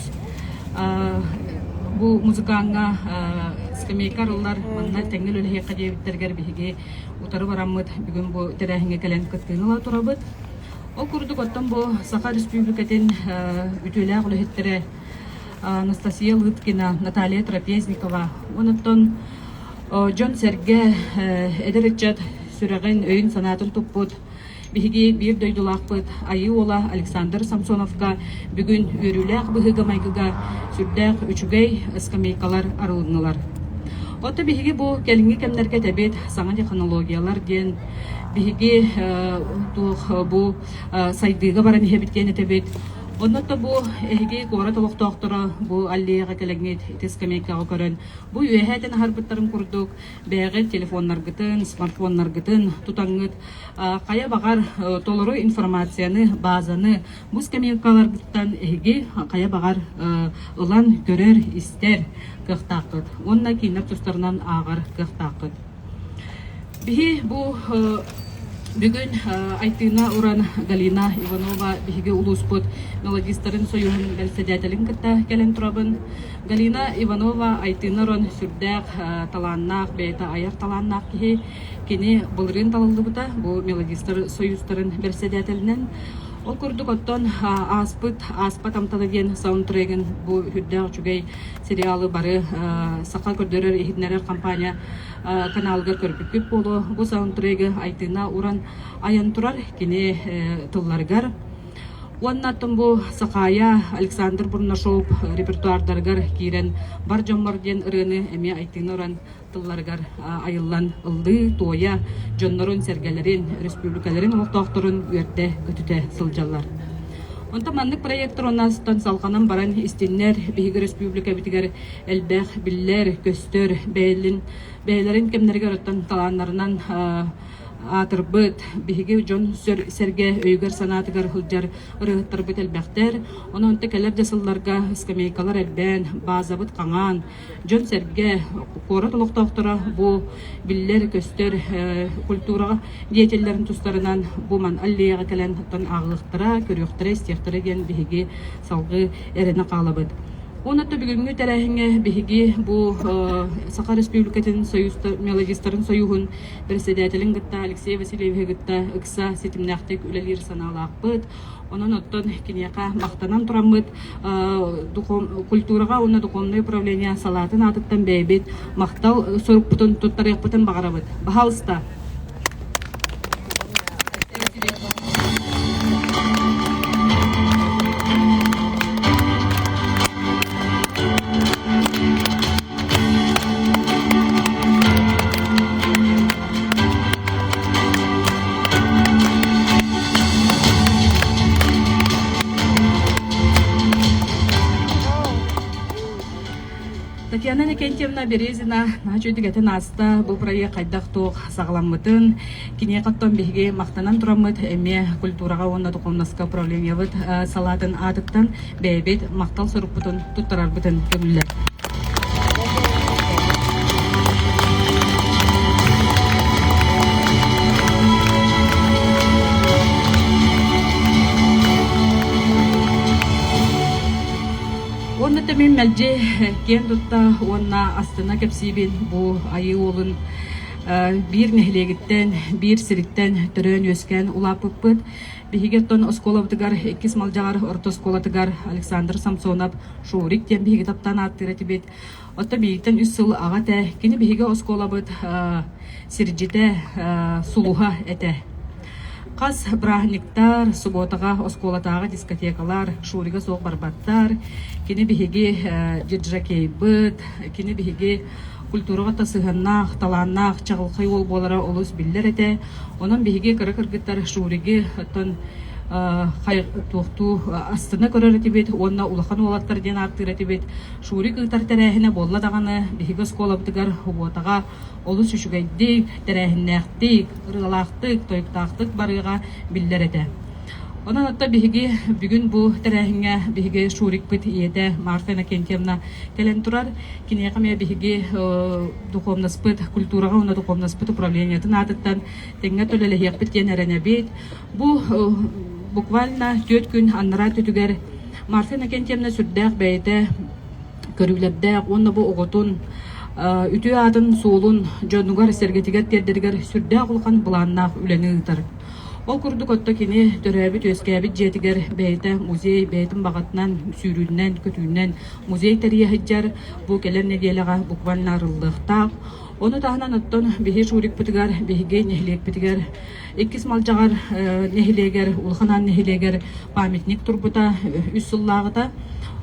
бу музыкаҥҥа скамейка арыллар манна тэҥҥэ үлэлэһиэххэ диэбиттэригэр биһиги утары бараммыт бүгүн бу тэрээһиҥҥэ кэлэн кыттыыны ыла турабыт. Ол курдук оттон бу Саха Республикатын үтүөлээх үлэһиттэрэ Анастасия Лыткина, Наталья Трапезникова онуттан дьон-сэргэ эдэр ыччат сүрэҕин, өйүн-санаатын туппут биһиги биир дойдулаахпыт Айыы уола Александр Самсоновка бүгүн үөрүүлээх быһыыга-майгыга сүрдээх үчүгэй скамейкалар арылыннылар. Оттон биһиги бу кэлиҥҥи кэмнэргэ этэбит саҥа технологиялар диэн биһиги туох бу сайдыыга баран иһэбит диэн этэбит. Онно да бу эһиги куорат олохтоохторо бу аллеяҕа кэлэҥҥит ити скамейкаҕа көрөн бу үөһээ этэн аһарбыттарын курдук бэйэҕит телефоннаргытын, смартфоннаргытын тутаҥҥыт хайа баҕар толору информацияны, базаны бу скамейкаларгыттан эһиги хайа баҕар ылан көрөр, истэр кыахтааххыт уонна кинилэр тустарынан ааҕар кыахтааххыт. Биһи бу бүгүн Айтыына Уран Галина Иванова биһиги улууспут мелодистарын союһун бэрэссэдээтэлин кытта кэлэн турабын. Галина Иванова Айтыына Уран сүрдээх талааннаах, бэйэтэ айар талааннаах киһи. Кини былырыын талыллыбыта бу мелодистар союзтарын бэрэссэдээтэлинэн. Ол курдук оттон ааспыт ааспат амтана диэн саундтрегин бу үрдээх үчүгэй сериалы бары саха көрдөрөр иһитиннэрэр компания каналыгар көрбүккүт буолуо. Бу саундтрегы Айтыына уран айан турар кини тылларыгар. Уонна оттон бу Сахаайа Александр Бурнашов репертуардарыгар киирэн «Бар дьоммор» диэн ырыаны эмиэ Айтыына уран тылларыгар айыллан ыллыы, туойа, дьоннорун-сэргэлэрин, республикаларын олохтоохторун үөрдэ-көтүтэ сылдьаллар. Онтон маннык проектор онастан салҕанан баран истиннэр биһиги республикабытыгар элбэх биллэр, көстөр, бэйэлин, бэйэлэрин кэмнэригэр оттон талааннарынан аатырбыт, биһиги дьон сэргэ өйүгэр-санаатыгар сылдьар ырыаһыттарбыт элбэхтэр. Онон кэлэр да сылларга скамейкалар элбээн, баазабыт хаҥаан, дьон-сэргэ, куорат олохтоохторо бу биллэр-көстөр культураҕа деятеллэрин тустарынан бу ман аллеяҕа кэлэн оттон ааҕыахтара, көрүөхтэрэ, истиэхтэрэ диэн биһиги салгыы эрэнэ хаалабыт. Уонна бүгүҥҥү тэрээһиҥҥэ биһиги бу Саха Республикатын мелодистарын союһун председателин кытта Алексей Васильевиһы кытта ыкса ситимнээхтик үлэлиир санаалаахпыт. Онон оттон киниэхэ махтанан тураммыт культураҕа уонна духовнай управление салаатын аатыттан бэйэбит махтал сурукпутун туттарыахпытын баҕарабыт. Баһаалыста. Татьяна Никентьевна Березина наһаа үчүгэтин ааста бу проект хайдах туох саҕаламмытын киниэхэ оттон биһиги махтанан тураммыт эмиэ культураҕа уонна духовноска управлениебыт салаатын аатыттан бэйэбит махтал сурукпутун туттарарбытын көҥүллэр. Уонна мин мэлдьи киэн тутта уонна астына кэпсиибин бу Айыы Уолун биир нэһилиэгиттэн, биир сириттэн төрөөн-үөскээн улааппыппыт. Биһиги оттон оскуолабытыгар иккис Малдьаҕар орто оскуолатыгар Александр Самсонов Шурик диэн биһиги таптаан ааттыыр этибит. Оттон биһигиттэн үс сыл аҕа этэ. Кини биһиги оскуолабыт сирдьитэ, сулуһа этэ. Хас бырааһынньыктар, субуотаҕа оскуолатааҕы дискотекалар Шурига суох барбаттар. Кини биһиги диджакейбыт, кини биһиги культураҕа да сыһыаннаах, талааннаах, чаҕылхай уол буолара олус биллэр этэ. Онон биһиги кыра кыргыттар Шуриги оттон туохтуу астына көрөр этибит уонна улахан уолаттар диэн ааттыыр этибит. Шурик ыытар тэрээһинэ буолла даҕаны биһиги оскуолабытыгар субуотаҕа олус үчүгэйдик, тэрээһиннээхтик, ырыалаахтык, тойуктаахтык барыаҕа биллэр этэ. Онон отто биһиги бүгүн бу тэрээһиҥҥэ биһиги Шурикпыт ийэтэ Марфа Иннокентьевна кэлэн турар. Киниэхэ эмиэ биһиги духовнаспыт, культураҕа уонна духовнаспыт управлениетын аатыттан тэҥҥэ төлөлөһүөхпүт диэн эрэнэбит. Бу буквально түөрт күн анараа өттүгэр Марфа Иннокентьевна сүрдээх бэйэтэ көрүүлэрдээх уонна бу оҕотун үтүө аатын суолун дьонугар-сэргэтигэр тиэрдэригэр сүрдээх улахан былааннаах үлэни ыытар. Ол курдук отто кини төрөөбүт-үөскээбит дьиэтигэр бэйэтэ музей бэйэтин баҕатынан, сүүрүүнэн, көтүүнэн музей тэрийэ сылдьар. Бу кэлэр нэдиэлэҕэ буквально арыллыахтаах. Ону таһынан оттон биһи Шурикпытыгар, биһиги нэһилиэкпитигэр иккис Малдьаҕар нэһилиэгэр, Улахан Аан нэһилиэгэр памятник турбута үс сыллааҕыта.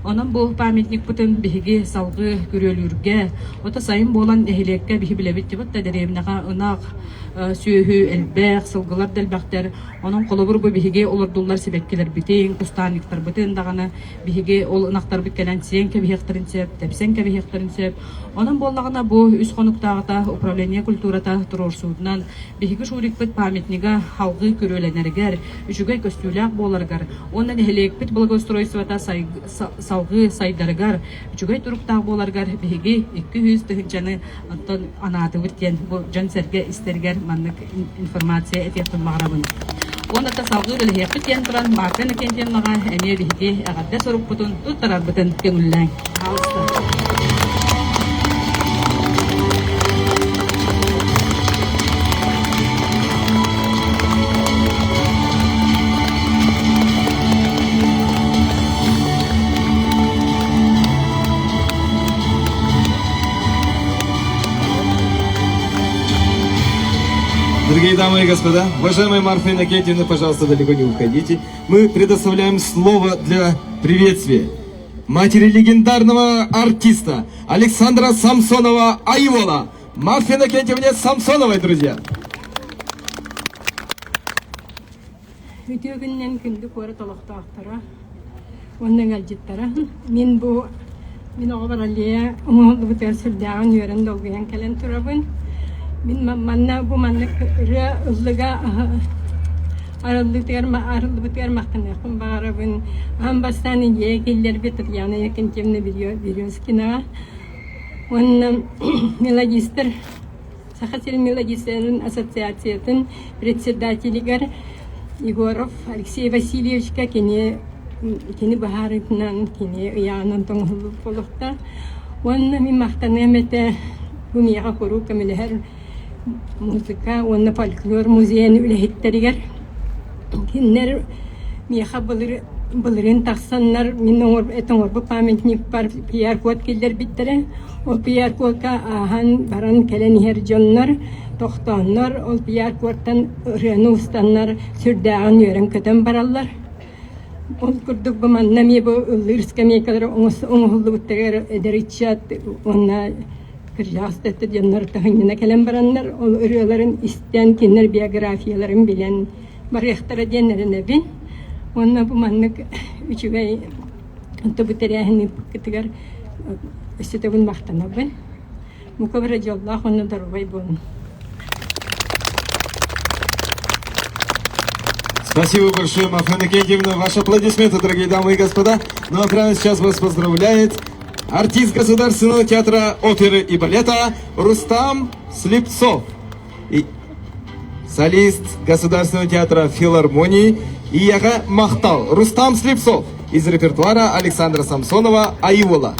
Онон бу памятникпытын биһиги салгыы күрүөлүүргэ, ото сайын буолан нэһилиэккэ биһи билэбит дибит да дэриэбинэҕэ ынах, сүөһү элбэх, сылгылар да элбэхтэр. Онон холобур бу биһиги олордуллар сибэккилэрбитин, кустаанниктарбытын даҕаны биһиги ол ынахтарбыт кэлэн сиэн кэбиһиэхтэрин сөп, тэпсэн кэбиһиэхтэрин сөп. Онон буоллаҕына бу үс хонуктааҕыта управление культурата туруорсуутунан биһиги Шурикпыт памятнига халҕыы күрүөлэнэригэр, үчүгэй көстүүлээх буоларыгар уонна нэһилиэкпит благоустройствота салҕыы сайдарыгар, үчүгэй туруктаах буоларыгар биһиги 200 тыһыынчаны оттон анаатыбыт диэн бу дьон-сэргэ истэригэр маннык информация этиэхпин баҕарабын. Уонна да салгыы үлэлэһиэхпит диэн туран Марта Иннокентьевнаҕа эмиэ биһиги эҕэрдэ сурукпутун туттарарбытын көҥүллээҥ. Дорогие дамы и господа, уважаемая Марфа Иннокентьевна, пожалуйста, далеко не уходите. Мы предоставляем слово для приветствия матери легендарного артиста Александра Самсонова Айвола, Марфе Иннокентьевне Самсоновой, друзья. Үтүө күнүнэн күндү куорат олохтоохторо уонна ыалдьыттара. Мин бу мин оҕобор аллея оҥоһуллубутугар сүрдээҕин үөрэн долгуйан кэлэн турабын. Мин манна бу маннык ырыа ыллыга арыллыытыгар арыллыбытыгар махтаныахпын баҕарабын. Аан бастаан идея киллэрбит Татьяна Якентьевна Березкинаҕа уонна мелодистар Саха сирин мелодистарын ассоциациятын председателигэр Егоров Алексей Васильевичка кини кини быһаарыытынан, кини ыйааҕынан тоҥоһуллубут буолуохтаах. Уонна мин махтаныам этэ бу миэхэ куруук көмөлөһөр музыка уонна фольклор музейын үлэһиттэригэр. Кинилэр миэхэ былыр былырыын тахсаннар мин оҥорбут памятникпар пиар-код киллэрбиттэрэ. Ол пиар-кодка ааһан баран кэлэн иһэр дьоннор тохтооннор, ол пиар-кодтан ырыаны устаннар сүрдээҕин үөрэн-көтөн бараллар. Ол курдук бу манна эмиэ бу ыллыыр скамейкалар оҥоһуллубуттарыгар эдэр ыччат уонна кырдьаҕас да өттө дьоннор таһынньына кэлэн бараннар, ол ырыаларын истэн, кинилэр биографияларын билэн барыахтара диэн эрэнэбин. Уонна бу маннык үчүгэй бу тэрээһин ыыппыккытыгар өссө төгүл махтанабын. Бука бары дьоллоох уонна доруобай буолуҥ. Спасибо большое, Марфа Иннокентьевна. Ваши аплодисменты, дорогие дамы и господа. Ну а прямо сейчас вас поздравляет артист Государственного театра оперы и балета Рустам Слепцов. И солист Государственного театра филармонии Ияга Махтал Рустам Слепцов из репертуара Александра Самсонова «Айвола».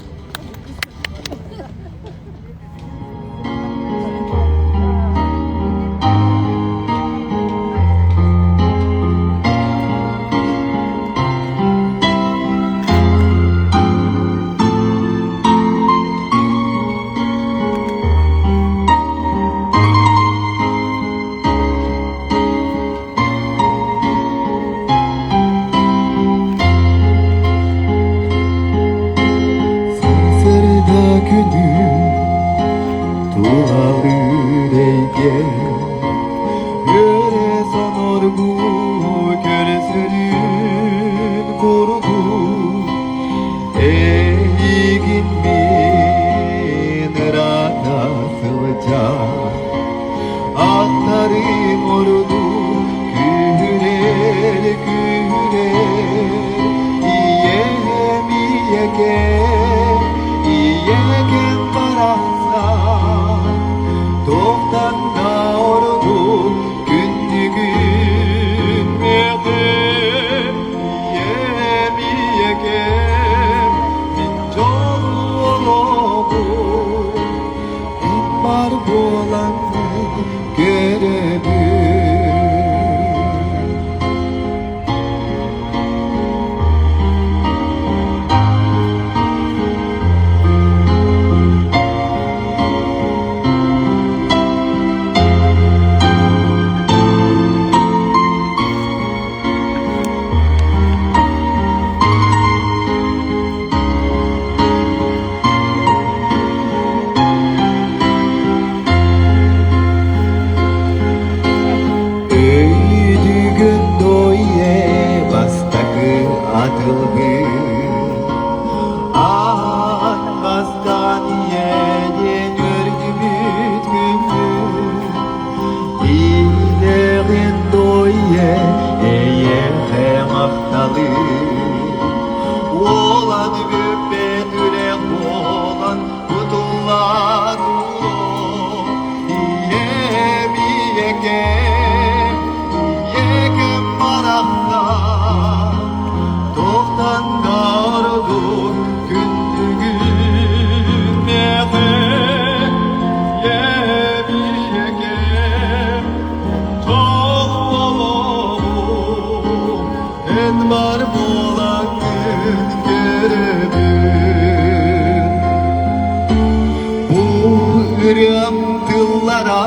Ырыам тыллара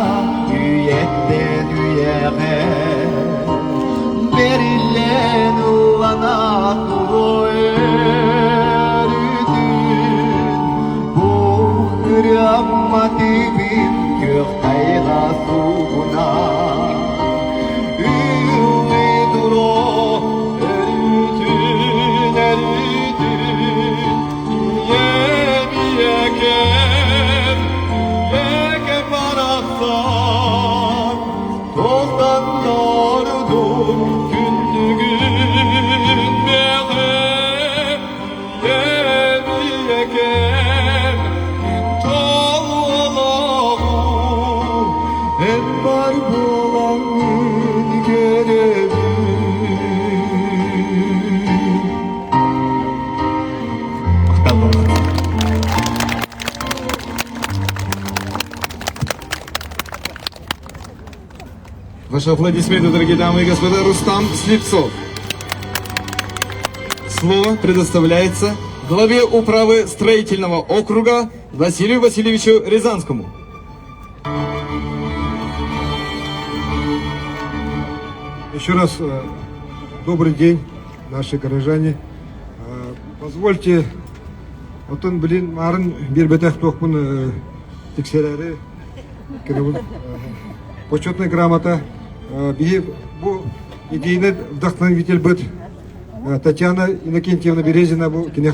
үйэттэн үйэҕэ бэриллэн ыллана туруо өрүүтүн. Бу ырыам матыыбын күөх тайҕа суугуна ыллыы туруо өрүүтүн, өрүүтүн. Ийэм, ийэкэм, ийэкэм барахсан, туохтан ордук күндүгүн миэхэ. Ийэм, ийэкэм, дьол олоҕу эн бар буолаҥҥын көрөбүн. Ваши аплодисменты, дорогие дамы и господа, Рустам Слепцов. Слово предоставляется главе управы строительного округа Василию Васильевичу Рязанскому. Еще раз добрый день, наши горожане. Позвольте, отон блин марын биэрбэтэх туохпун тиксэрээри почетная грамота биһи бу идейный вдохновитель быт Татьяна Иннокентьевна Березина бу кине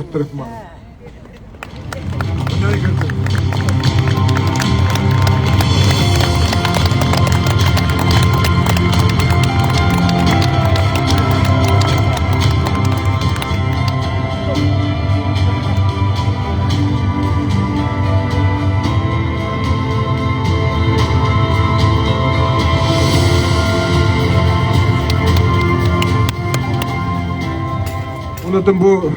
Онотон бу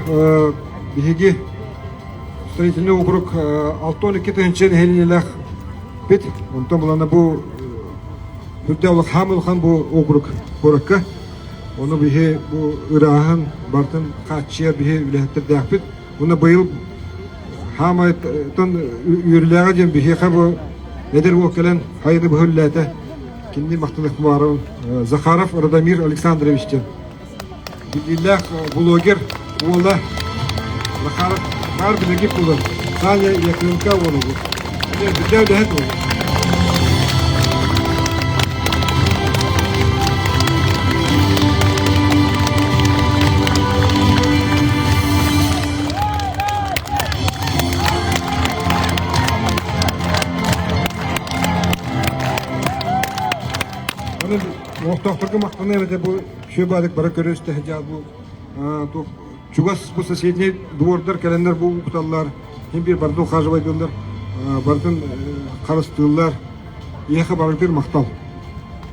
биһиги Строительный округ 62 тыһыынча нэһилиэнньэлээх бит. Онтон булана бу үрдэ хаам улахан бу округ куоракка. Ону биһи бу ырааһын бартын хааччыйар биһи үлэһиттэрдээхпит. Уна быйыл хаамайтан үөрүүлээҕэ диэн биһиэхэ бу эдэр уол кэлэн хайыны быһа үллээтэ. Кинини махтаныах баарым Захаров Радомир Александрович диэн Биллиилээх блогер уола Захаров Захар билиги буолан Саня Якунка уолугу. Бүтэ үлэһит уол. Аны олохтоохторго махтаныам этэ бу Сүө бары көрө-истэ сылдьар бу туох чугас бу соседний двордар кэлэннэр бу куталлар, хин биир бардын ухаживайдыыллар, бардын харыстыыллар. Иэхэ барытыр махтал.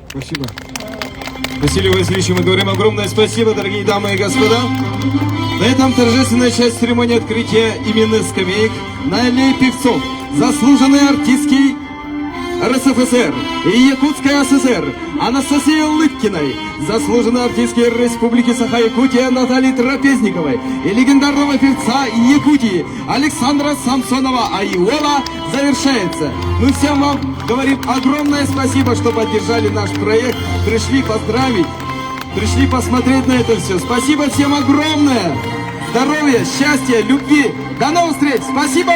Спасибо. Василию Васильевичу мы говорим огромное спасибо, дорогие дамы и господа. На этом торжественная часть церемонии открытия именных скамеек на аллее певцов. Заслуженный артистский РСФСР и Якутская ССР Анастасии Лыткиной, заслуженной артистки Республики Саха-Якутия Натальи Трапезниковой и легендарного певца Якутии Александра Самсонова Айола завершается. Мы всем вам говорим огромное спасибо, что поддержали наш проект, пришли поздравить, пришли посмотреть на это все. Спасибо всем огромное! Здоровья, счастья, любви! До новых встреч! Спасибо!